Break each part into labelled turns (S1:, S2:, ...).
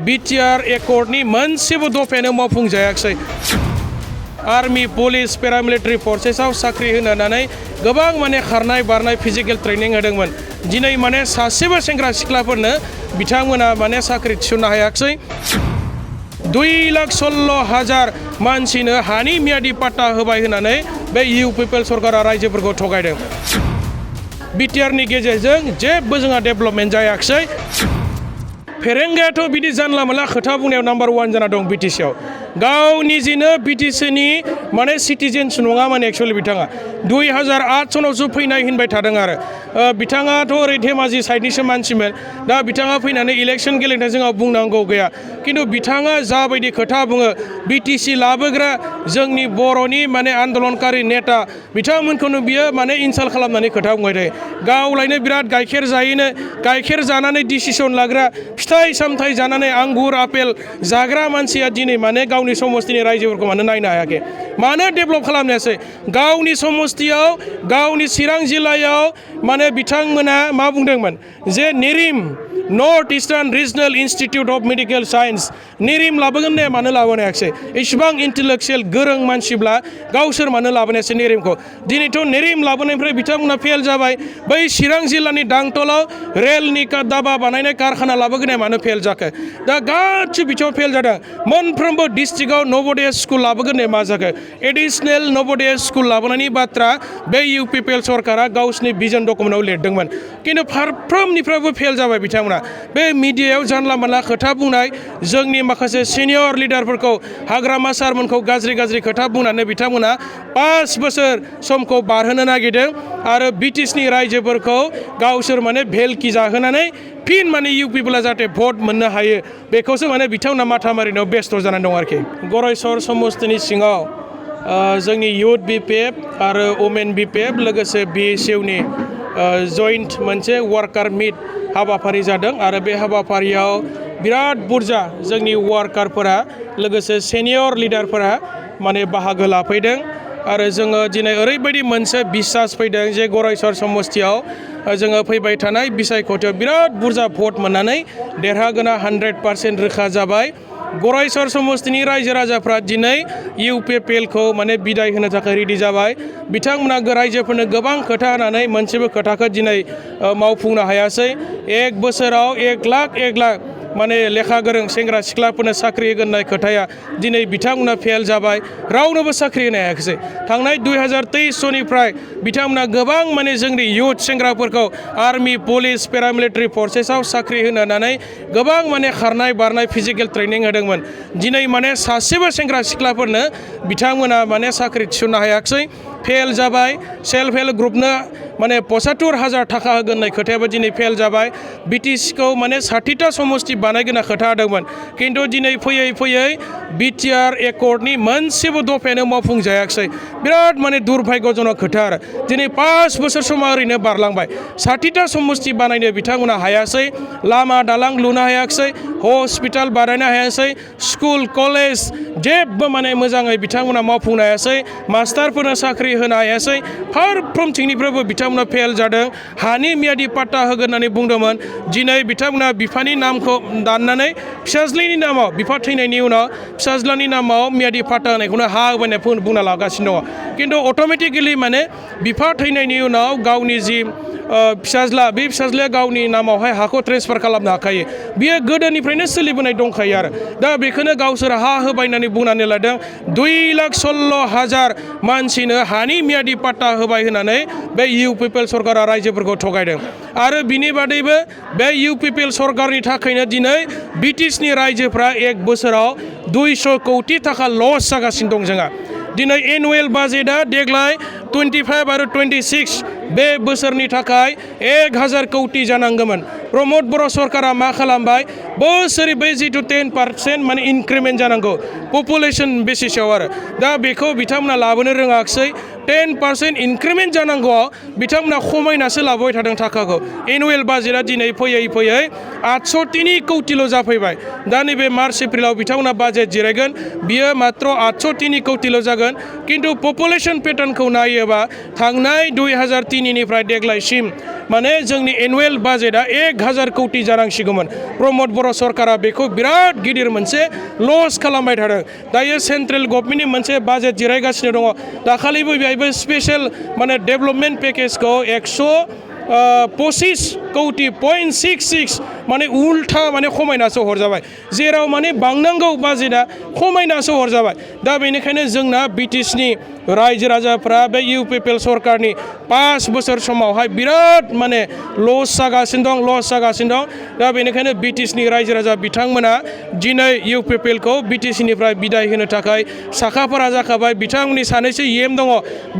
S1: BTR एकर्डनि मोनसेबो दफायानो मावफुंजायाखै। Army police पेरामिलिटारि फर्सेसआव साख्रि होनानै गोबां माने खारनाय बारनाय फिजिकेल ट्रेनिं होदोंमोन। दिनै माने सासेबो सेंग्रा सिख्लाफोरनो बिथांमोना माने साख्रि थिसननो हायाखै। 2,16,000 मानसिनो हानि मियादि पाट्टा होबाय होननानै बे इउ पिपल सरकारा रायजोफोरखौ थगायदों। बिटिआरनि गेजेरजों जेबो जोंहा डेभेलपमेन्ट जायाखै। फेरेंगायाथ' बिदि जानला मोनला खोथा बुंनायाव नाम्बार 1 जाना दं बिटिसिआव। गाव निजेनो बिटिसिनि माने सिटिजेन्स नङामोन एक्सुवेलि बिथाङा 2008 सनावसो फैनाय होनबाय थादों आरो बिथाङाथ' ओरै धेमाजि साइडनिसो मानसिमोन। दा बिथाङा फैनानै इलेक्सन गेलेनाय जोंहा बुंनांगौ गैया। खिन्थु बिथाङा जाबायदि खोथा बुङो बिटिसि लाबोग्रा जोंनि बर'नि माने आन्दलनकारि नेता बिथांमोनखौनो बियो माने इनसाल्ट खालामनानै खोथा बुंबाय थायो। गावलायनो बिराद गाइखेर जायोनो, गाइखेर जानानै डिसिसन लाग्रा, फिथाइ सामथाइ जानानै आंगुर आपेल जाग्रा मानसिया दिनै माने गावनि समस्तिनि रायजोफोरखौ मानो नायनो हायाखै, मानो डेभेलप खालामनो हायासै। गावनि समस्तियाव गावनि चिरां जिल्लायाव माने बिथांमोना मा बुंदोंमोन जे निरिम North Eastern Regional Institute of Medical Science निरिम लाबोगोन ने मानो लाबोनो हायाखै। इसिबां इन्टेलेक्सुयेल गोरों मानसिब्ला गावसोर मानो लाबोनायासै निरिमखौ। दिनैथ' निरिम लाबोनायनिफ्राय बिथांमोना फेल जाबाय। बै चिरां जिल्लानि दांतलाव रेलनि दाबा बानायनाय कारखाना लाबोगोन मानो फेल जाखो। दा गासिबो बिथिङाव फेल जादों। मोनफ्रोमबो डिस्ट्रिक्टआव नवोदय स्कुल लाबोगोन मा जाखो। एडिसनेल नवोदय स्कुल लाबोनायनि बाथ्रा बे इउ पिपल सरकारा गावसिनि भिजन डकुमेन्टआव लिरदोंमोन। खिन्थु फारफ्रोमनिफ्रायबो फेल जाबाय बिथांमोना। बे मिडियायाव जानला मोनला खोथा बुंनाय, जोंनि माखासे सिनियर लिडारफोरखौ हाग्रामा सारमोनखौ गाज्रि गाज्रि खोथा बुंनानै बिथांमोना 5 बोसोर समखौ बारहोनो नागिरदों आरो बिटिसिनि रायजोफोरखौ गावसोर माने भेलखि जाहोनानै फिन माने इउ पिपला जाहाथे भट मोननो हायो बेखौसो माने बिथांमोना माथा मारिनायाव बेस्थ' जानानै दं आरोखि। गरायसर समस्तिनि सिङाव जोंनि इउथ बिपिएफ आरो वमेन बिपिएफ लोगोसे बिएसइउनि जइन्ट मोनसे वार्कार मिट हाबाफारि जादों आरो बे हाबाफारियाव बिराद बुरजा जोंनि वार्कारफोरा लोगोसे सिनियर लिडारफोरा माने बाहागो लाफैदों। आरो जोङो दिनै ओरैबायदि मोनसे बिसास फैदों जे गरायसर समस्तियाव जोङो फैबाय थानाय बिसायख'थियाव बिराद बुरजा भट मोननानै देरहागोना 100% रोखा जाबाय। गरायसर समस्तिनि रायजो राजाफ्रा दिनै इउ पिपलखौ माने बिदाय होनो थाखाय रेडि जाबाय। बिथांमोना रायजोफोरनो गोबां खोथा होनानै मोनसेबो खोथाखौ दिनै मावफुंनो हायासै। 1 बोसोराव 1 लाख माने लेखा गोरों सेंग्रा सिख्लाफोरनो साख्रि होगोन होननाय खोथाया दिनै बिथांमोना फेल जाबाय। रावनोबो साख्रि होनो हायाखै। थांनाय 2023 सनिफ्राय बिथांमोना गोबां माने जोंनि इयुथ सेंग्राफोरखौ आर्मी पुलिस पेरामिलिटारि फर्सेसआव साख्रि होनानै गोबां माने खारनाय बारनाय फिजिकेल ट्रेनिं होदोंमोन। दिनै माने सासेबो सेंग्रा सिख्लाफोरनो बिथांमोना माने साख्रि थिसननो हायाखै, फेल जाबाय। सेल्फ हेल्प ग्रुपनो माने 75,000 थाखा होगोन होननाय खोथायाबो दिनै फेल जाबाय। बिटिसिखौ माने 60टा समस्ति बानायगोन खोथा होदोंमोन। खिन्थु दिनै फैयै फैयै बिटिआर एकर्डनि मोनसेबो दफायानो मावफुंजायाखै। बिराद माने दुर्भाग्यजनक खोथा आरो दिनै 5 बोसोर समा ओरैनो बारलांबाय। 60टा समस्ति बानायनो बिथांमोना हायासै, लामा दालां लुनो हायाखै, हस्पिटाल बानायनो हायासै, स्कुल कलेज जेबो माने मोजाङै बिथांमोना मावफुंनो हायासै, मास्टारफोरनो साख्रि होनो हायासै। फारफ्रोमथिंनिफ्रायबो बिथांमोना फेल जादों। हानि मियादि पाट्टा होगोन होननानै बुंदोंमोन। दिनै बिथांमोना बिफानि नामखौ दाननानै फिसाज्लानि नामाव, बिफा थैनायनि उनाव फिसाज्लानि नामाव मियादि पाट्टा होनायखौनो हा होबायना बुंना लागासिनो दङ। खिन्थु अट'मेटिकेलि माने बिफा थैनायनि उनाव गावनि जि फिसाज्ला, बे फिसाज्लाया गावनि नामावहाय हाखौ ट्रेन्सफार खालामनो हाखायो। बियो गोदोनिफ्रायनो सोलिबोनाय दंखायो आरो दा बेखौनो गावसोर हा होबाय होननानै बुंनानै लादों। 2,16,000 मानसिनो हानि मियादि पाट्टा होबाय होननानै बे इउ पिपल सरकारा रायजोफोरखौ थगायदों। आरो बिनि बादैबो बे इउ पिपल सरकारनि थाखायनो दिनै बिटिसिनि रायजोफ्रा 1 बोसोराव 200 कौटि थाखा लस जागासिनो दं। जोंहा दिनै एनुवेल बाजेटआ देग्लाय 25 आरो 26 बे बोसोरनि थाखाय 1000 कौटि जानांगौमोन। प्रमद बर' सरकारा मा खालामबाय, बोसोरै बै जिथु 10% माने इनक्रिमेन्ट जानांगौ पपुलेसन बेसिसाव आरो दा बेखौ बिथांमोना लाबोनो रोङाखिसै। 10% इनक्रिमेन्ट जानांगौआव बिथांमोना खमायनासो लाबोबाय थादों थाखाखौ। एनुवेल बाजेटआ दिनै फैयै फैयै 803 कौटिल' जाफैबाय। दा नैबे मार्च एप्रिलाव बिथांमोना बाजेट जिरायगोन, बियो मात्र 803 कौटिल' जागोन। खिन्थु पपुलेसन पेटार्नखौ नायोबा थांनाय 2003 दिनैनिफ्राय देग्लायसिम माने जोंनि एनुवेल बाजेटआ 1000 कोटि जानांसिगौमोन प्रमद बर' सरकारा बेखौ बिराद गिदिर मोनसे लस खालामबाय थादों दायो सेन्ट्रेल गभर्नमेन्टनि मोनसे बाजेट जिरायगासिनो दङ दाखालिबो बेहायबो स्पेशल माने डेभलपमेन्ट पेकेजखौ 125 कोटि 0.66 माने उल्था माने खमायनासो हरजाबाय जेराव माने बांनांगौ बाजेटआ खमायनासो हरजाबाय दा बेनिखायनो जोंना बिटिसिनि रायजो राजाफ्रा बे इउपिपिएल सरकारनि 5 बोसोर समावहाय बिराद माने लस जागासिनो दं दा बेनिखायनो बिटिसिनि रायजो राजा बिथांमोना दिनै इउपिपिएलखौ बिटिसिनिफ्राय बिदाय होनो थाखाय साखाफारा जाखाबाय बिथांमोननि सानैसो एम दङ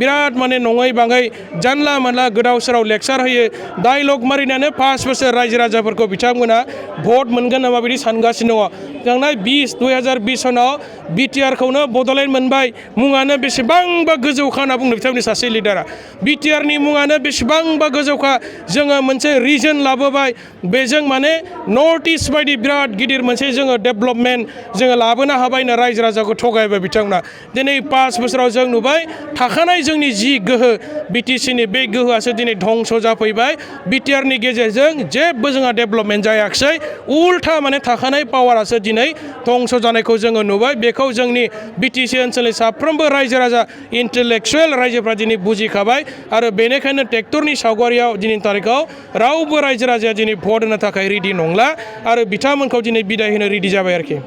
S1: बिराद माने नङै बाङै जानला मोनला गोदाव सोराव लेक्सार होयो डायलग मारिनानै 5 बोसोर रायजो राजाफोरखौ बिथांमोना भट मोनगोन नामा बिदि सानगासिनो दङ थांनाय 2020 सनाव बिटिआरखौनो बड'लेण्ड मोनबाय मुङानो बेसेबांबा गोजौखा होनना बुंदों बिथांमोननि सासे लिडारा बिटिआरनि मुङानो बेसेबांबा गोजौखा जोङो मोनसे रिजन लाबोबाय बेजों माने नर्थ इस्ट बायदि बिराद गिदिर मोनसे जोङो डेभलपमेन्ट जोङो लाबोनो हाबायनो रायजो राजाखौ थगायबाय बिथांमोना दिनै 5 बोसोराव जों नुबाय थाखानाय जोंनि जि गोहो बिटिसिनि बे गोहोआसो दिनै धंस जाफैबाय बिटिआरनि गेजेरजों जेबो जोंहा डेभलपमेन्ट जायाखिसै उल्था माने थाखानाय पावारासो दिनै धंस जानायखौ जोङो नुबाय बेखौ जोंनि बिटिसि ओनसोलनि साफ्रोमबो रायजो राजा इन्टेलेक्सुवेल रायजोफ्रा दिनै बुजिखाबाय आरो बेनिखायनो ट्रेक्टरनि सावगारियाव दिनैनि तारिखाव रावबो रायजो राजाया दिनै भट होनो थाखाय रेडि नंला आरो बिथांमोनखौ दिनै बिदाय होनो रेडि जाबाय आरोखि